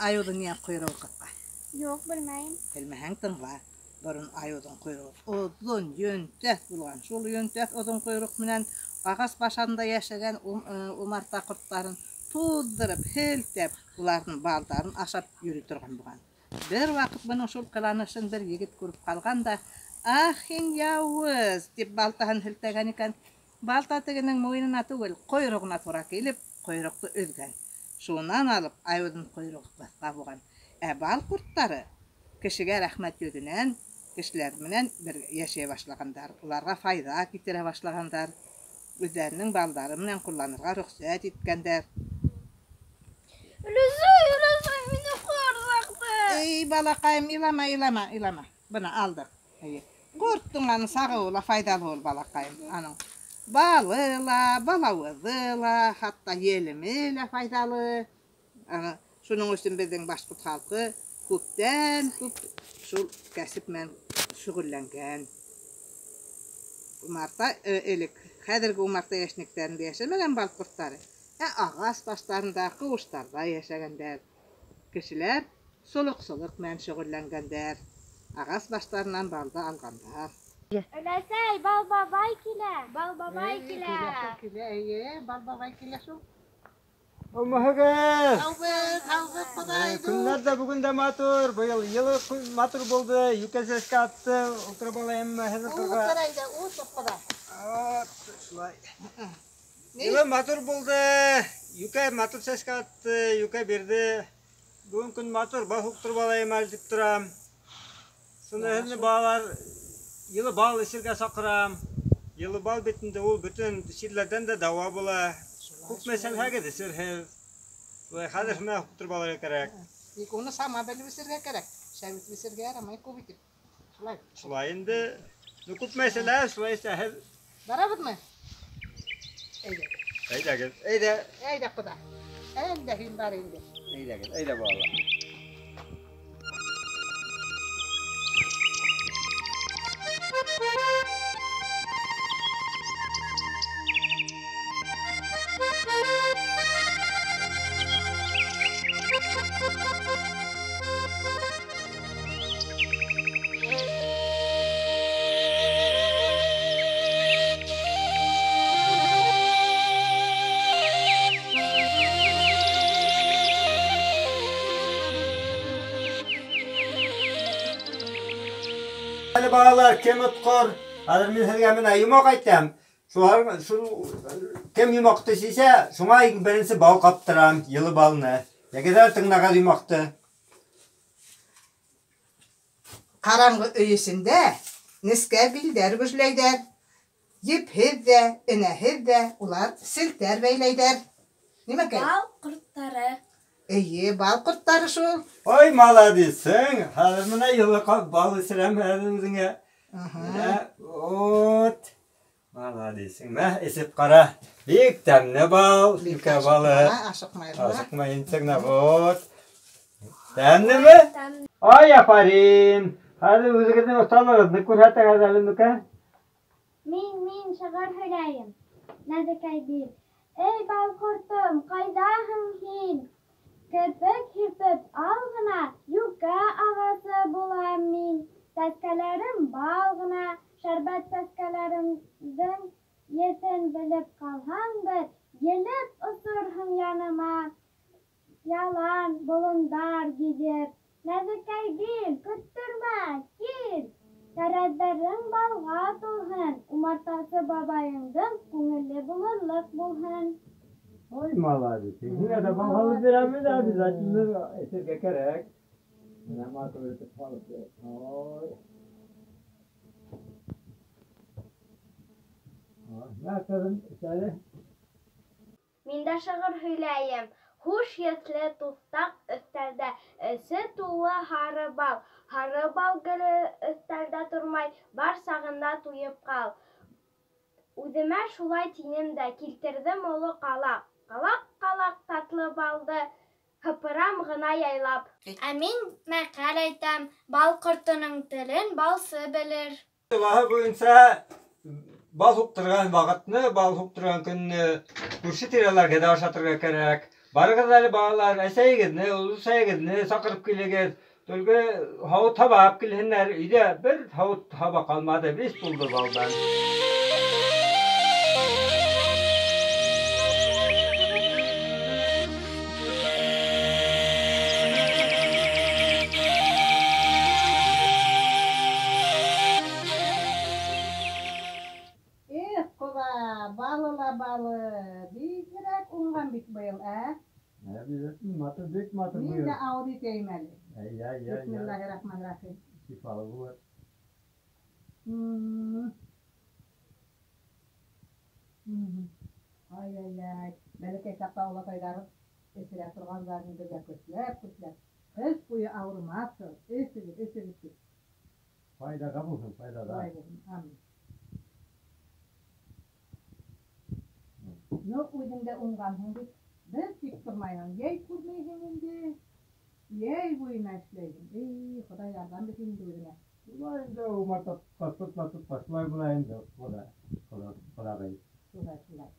айыуҙың ниңә ҡойроғо ҡыҫҡа? Юҡ, белмәйем. Белмәһәң тыңла. Борон айыуҙың ҡойроғо оҙон, йөнтәҫ булған. Шул йөнтәҫ оҙон ҡойроҡ менән ағас башында йәшәгән умарта ҡорттарын туҙҙырып, һелтәп, уларҙың балдарын ашап йөрөй торған булған. Бер ваҡыт бының шул ҡыланышын бер егет күреп ҡалған да, "Ах, һин яуыз!" тип балтаһын һелтәгән икән. Балта тегенең муйынына түгел, ҡойроғона тура килеп, ҡойроҡто өҙгән. Шунан алып айыуҙың ҡойроғо ҡыҫҡа булған. Ә бал ҡорттары кешегә рәхмәт йөҙөнән кешеләр менән бер йәшәй башлағандар, уларға файҙа килтерә башлағандар, үҙҙәренең балдары менән ҡулланырға рөхсәт иткәндәр. Өләсәй, өләсәй, мине ҡорт саҡты. Эй, балаҡайым, илама, илама, илама. Бына алдыҡ. Эйе. Ҡорттоң аның сағыуы ла файҙалы ул, балаҡайым. Аның балы ла, балауыҙы ла, хатта елеме лә файҙалы. Ана шуның өсөн беҙҙең башҡорт халҡы күптән күп шул кәсеп менән шөғөлләнгән. Умарта элек хәҙерге умарта йәшниктәрендә йәшәмәгән бал ҡорттары, ә ағас баштарында, ҡыуыштарҙа йәшәгәндәр. Кешеләр солоҡсолоҡ менән шөғөлләнгәндәр. Ағас баштарынан балды алғандар. Өләсәй, бал бабай килә. Бал бабай килә. Килә шул, килә, эйе, бал бабай килә шул. Һаумыһығыҙ! Һаубыҙ, һаубыҙ, Хоҙай. Көннәр ҙә бөгөн дә матур, быйыл йылы матур булды, йүкә сәскә атты, ултырып алайыммы һеҙҙең ҡырға? Ултыр әйҙә, ултыр, ҡоҙа. Шулай. Йылы матур булды, йүкә матур сәскә атты, йүкә бирҙе. Бөгөн көн матур, бал һуҡтырып алайым әле тип торам. Шуны һеҙҙе балалар йылы бал эсергә саҡырам. Йылы бал бит инде ул бөтөн сирләрҙән дә дауа була. Күпме эсәлһәгеҙ эсерһеҙ. Шулай хәҙер менә һуҡтырып алырға кәрәк. Тик уны сама белеп эсергә кәрәк. Шәп итеп эсергә ярамай күп итеп. Шулай. Шулай инде. Ну күпме эсәләр, шулай эсәһеҙ. Барабыҙмы? Әйҙә. Әйҙәгеҙ. Әйҙә. Әйҙә, ҡоҙа. Әлдә һин бар инде. Әйҙәгеҙ, әйҙә балалар. Әле балалар, кем отҡор? Хәҙер мин һеҙгә менә йомаҡ әйтәм. Шулар, шул кем йомаҡты сисә, шуңа иң беренсе бал ҡаптырам, йылы балны. Йәгеҙ, тыңлағыҙ йомаҡты. Ҡараңғы өй эсендә нескә билдәр гөжләйҙәр. Епһеҙ ҙә, энәһеҙ ҙә улар селтәр бәйләйҙәр. Нимәкәй? Бал ҡорттары. Эйе, бал ҡорттары шул. Ой, маладисың. Хәҙер менә йылы бал эсерәм хәҙер үҙеңә. Менә, вот. Маладисың. Мә, эсеп ҡара. Бик тәмле бал, Бик йүкә балы. Ашыҡмай ғына. Ашыҡмай интек генә, вот. Тәмлеме? Тәмле. Ай, афарин. Хәҙер үҙегеҙҙең оҫталығыҙҙы күрһәтәгеҙ әле, ну-ка. Мин шиғыр һөйләйем. Нәҙекәй бил. Эй, бал ҡортом, ҡайҙаһың һин? Керпек һирпеп ал ғына, йүкә ағасы булам мин. Сәскәләрем бал ғына, шәрбәт сәскәләремдең еҫен белеп ҡалһаң бер, елеп осорһоң яныма, ялан, болондар гиҙеп. Нәҙекәй бил, көттөрмә, кил. Тәрәҙҙәрең балға тулһын, умартасы бабайыңдың күңеле булырлыҡ булһын. Ой, молодец. Һиңә дә бал һалып бирәм инде, обязательно эсергә кәрәк. Менә матур итеп һалып бирәм. Ой. Ой, мә, ҡыҙым, эс әле. Мин дә шиғыр һөйләйем. Хуш еҫле туҫтаҡ өҫтәлдә, эсе тулы һары бал. Һары бал гел өҫтәлдә тормай, бар сағында туйып ҡал. Үҙемә шулай тинем дә, килтерҙем оло ҡалаҡ. Ҡалаҡ-ҡалаҡ татлы балды һыпырам ғына яйлап. Ә мин мәҡәл әйтәм, бал ҡортоноң телен балсы белер. Йолаһы буйынса бал һуҡтырған ваҡытны, бал һуҡтырған көнне күрше тирәләргә дә ашатырға кәрәк. Барығыҙ әле балалар, әсәйегеҙҙе, олосәйегеҙҙе саҡырып килегеҙ. Төлкө һауыт һаба алып килһендәр. Өйҙә бер һауыт һаба ҡалманы, бес тулды балдан. Эх, ҡоҙа, балы ла балы, бигерәк уңған бит быйыл, ә? Матур, бик матур Мин дә ауыҙ итәйем әле. Әй, әй, әй, әй. Бисмиллаһир-рахманир-рахим. Шифалы булыр. Ай-яй-яй. Бәләкәй саҡта олатайҙар эсерә торғандар инде беҙгә көсләп, көсләп. Ҡыш буйы ауырымаҫһың, эсегеҙ, эсегеҙ тип. Файҙаға булһын, файҙаға. Шулай булһын, амин. Ну, үҙең дә уңғанһың бит. Бер тик тормайһың, йәй күрмәйһең инде. Йәй буйына эшләйһең. Эй, Хоҙай ярҙам бит инде үҙеңә. Шулай инде умарта тотма, тотма, шулай була инде, Хоҙай, Хоҙай, Хоҙағый. Шулай, шулай.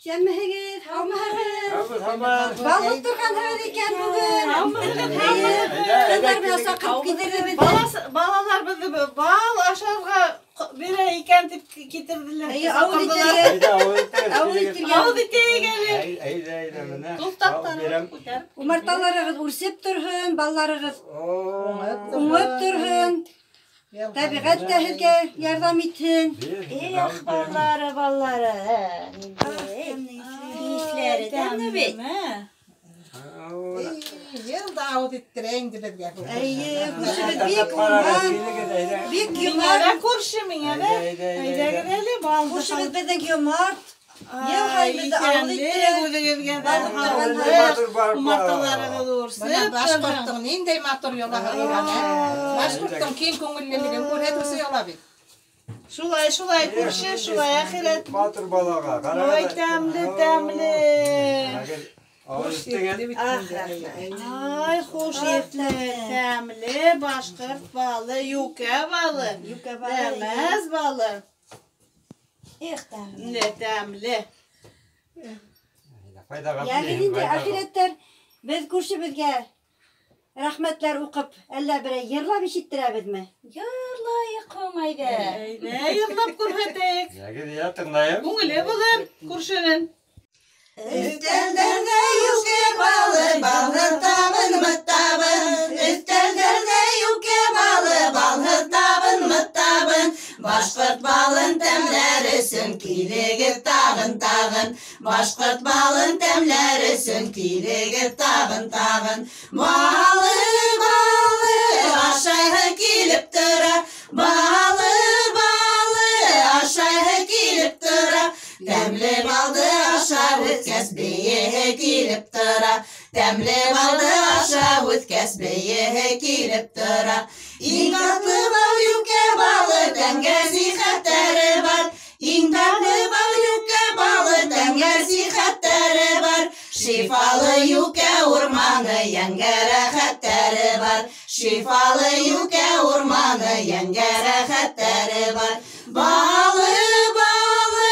Исәнмеһегеҙ, һаумыһығыҙ? Һаумыһығыҙ, һаумыһығыҙ. Бал һуҡтырғанһығыҙ икән бөгөн. Һаумыһығыҙ, һаумыһығыҙ. Ҡыҙҙар менән саҡырып килдерҙе беҙҙе. Балалар беҙҙе бал ашарға бирә икән тип китерҙеләр. Эйе, ауыҙ итергә. Әйҙә, ауыҙ итергә. Ауыҙ итергә. Ауыҙ итәйек әле. Әйҙә, әйҙә, менә. Туҫтаҡтарын Бал бирәм. күтәреп. Умарталарығыҙ үрсеп торһон, балларығыҙ О. уңып торһон. Тәбиғәт тә һеҙгә ярҙам итһен. Эх, баллары, баллары. Исләре тәмле бит. Йыл да ауыҙ иттерә инде беҙгә. Эйе, күршебеҙ бик уңған, бик йомарт. Миңә дә күрше, миңә дә. Әйҙәгеҙ әле, балды Күршебеҙ беҙҙең йомарт. Йыл һайын беҙҙе ауыҙ иттерә. Үҙегеҙгә дә Бал һуҡтырғандар. Умарталарығыҙ үрсеп. Бына башҡорттоң ниндәй матур йолаһы булған, ә? Башҡорттоң киң күңеллелеген күрһәтеүсе йола бит. Шулай, шулай, күрше, шулай, әхирәт. Матур балаға, ҡарағыҙ. Ой, тәмле, тәмле. Ауыҙ иттегеҙ. Ай, хуш еҫле, тәмле башҡорт балы, йүкә балы, Йүкә балы. дәмәс балы. Эх, тәмле. Не тәмле. Файҙаға Йәгеҙ булһын, инде, файҙаға. әхирәттәр, беҙ күршебеҙгә рәхмәтләр уҡып, әллә берәй йырлап ишеттерәбеҙме? Йырлайыҡ һуң, әйҙә. Әйҙә, йырлап күрһәтәйек. Йәгеҙ, йә, тыңлайым. Күңеле булыр күршенең. Өҫтәлдәрҙә йүкә балы, балһыҙ табынмы табын. Өҫтәлдәрҙә йүкә балы, балһыҙ табынмы табын. Башҡорт балын тәмләр өсөн килегеҙ тағын тағын. Башҡорт балын тәмләр өсөн килегеҙ тағын тағын. Балы, балы, ашайһы килеп тора. Балы, балы, ашайһы килеп тора. Тәмле балды ашап үткәс, бейеһе килеп тора. Тәмле балды ашап үткәс, бейеһе килеп тора. Иң татлы бал йүкә балы, тәнгә сихәттәре бар. Иң татлы бал йүкә балы, тәнгә сихәттәре бар. Шифалы йүкә урманы, йәнгә рәхәттәре бар. Шифалы йүкә урманы, йәнгә рәхәттәре бар. Балы, балы,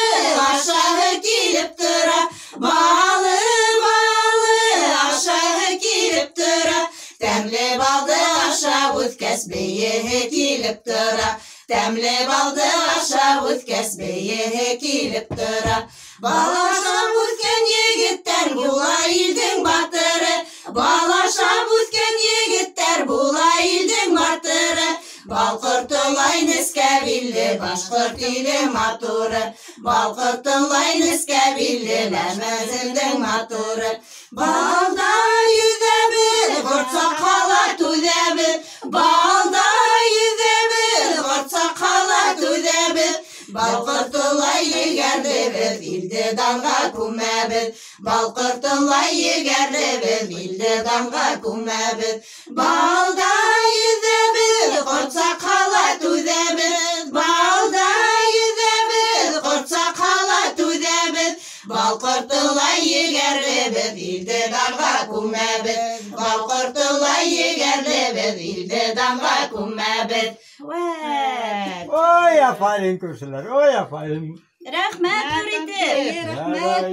ашаһы килеп тора. Балы, балы, ашаһы килеп тора. Тәмле балды ашап үткәс, бейеһе килеп тора. Тәмле балды ашап үткәс, бейеһе килеп тора. Бал ашап үткән егеттәр була илдең батыры. Бал ашап үткән егеттәр була илдең батыры. Бал ҡортолай нескә билле, башҡорт иле матуры. Бал ҡортолай нескә билле, мәмәзелдең матуры. Балда йөҙәбеҙ, ҡортса ҡала түҙәбеҙ. Балда йөҙәбеҙ, ҡортса ҡала түҙәбеҙ. Бал ҡортолай егәрлебеҙ, илде данға күмәбеҙ. Бал ҡортолай егәрлебеҙ, илде данға күмәбеҙ. Балда йөҙәбеҙ, ҡортса ҡала түҙәбеҙ. Балда йөҙәбеҙ, ҡортса ҡала түҙәбеҙ. Бал ҡортолай егәрлебеҙ, илде данға күмәбеҙ. Бал ҡортолай егәрлебеҙ, илде данға күмәбеҙ. Вәт. Ой, афарин, күршеләр, ой, афарин. Рәхмәт ҙур итеп. Әйе, рәхмәт.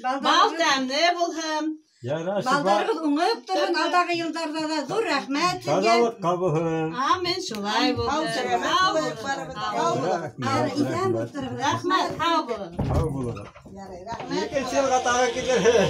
Бал Балдарығыҙ, тәмле булһын. Ярасы балдарығыҙ уңып торһон, алдағы йылдарҙа ла ҙур рәхмәт һеҙгә. Тазалыҡ ҡабыһын. Амин, шулай булһын. Һау-сәләмәт Һау булайыҡ булығыҙ. барыбыҙ да. Һау Һау булығыҙ. булығыҙ. Рәхмәт, Иҫән рәхмәт. булып тороғоҙ. Рәхмәт, һау булығыҙ. Һау булығыҙ. Ярай, рәхмәт. Икенсе йылға тағы килерһең.